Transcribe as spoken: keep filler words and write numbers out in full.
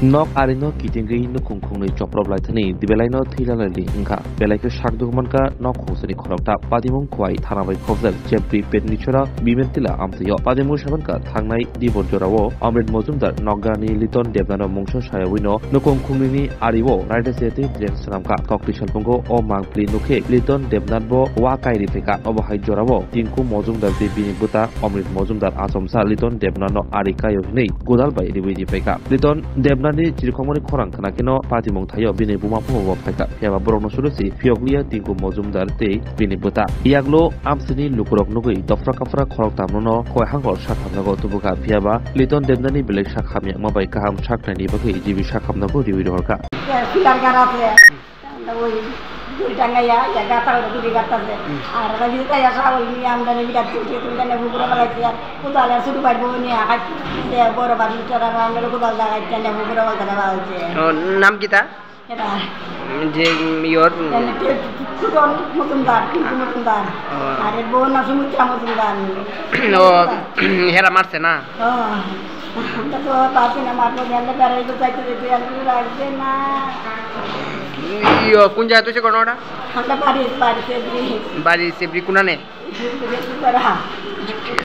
Nok arino kitingwi nukhung khungnwi choprop laithani dibelaino thwilalali wngkha. Belai khe sak dugmankha nok khungsani khorokta. Patimung Khowai thana bai khobjak Jeffrey Petnichora Bimentila amtwio. Patimung sabankha thangnai dibor jorao Amrit Mojumdar nokgani Liton Debnano mungsa sayawino nukhung khungnwini ario raida se tei drain swnamkha. Kokti salpungo o mangpli nukhe Liton Debnat bo wa kairi phaikha. Obo hai jorao Tinku Mojumdar tei bini bwta Amrit Mojumdar achomsa Liton Debnano ari kaio hinwi godal bai riwi ripaikha. Liton Debnani chirikhokmani khorang khna kheno patimung thaio bini buma phungo bo phaikha. Phiyaba borokno surusi phiyokliya Tinku Mojumdar tei bini bwta. Yaklo amsini lukurok nugwi dofra kafra khoroktamno khoi hangor sak hamnago tubukha. Phiyaba Liton Debnani belai sak hamyakma bai kaham sak naini bagwi jibi sak hamnago riwi rohorkha. Silar gara se. Oi, duri tanga ya, ya gata oi, duri gata se. Hmm. Ar lagi ta ya sa oi, ni amdani bidat tu tu tane bubura bala ya. Kudal ya sudu bai bo ni akai ya boro ba ni tara ba ni kudal da kai tane bubura bala da ba je. Oh, nam kita? Keda. Je yor. Tane te tu tu don mutum dar, tu tu mutum dar. Oh. Are bo na sumu cha mutum dar. Oh, hera marse na. Oh. Hamta to pati na marbo ganda berai to tai to de an to ragde na. Iyo, kun jaya to se kono da? Hamta bari, bari se bri. Bari se bri kuna ne? Bri se bri para.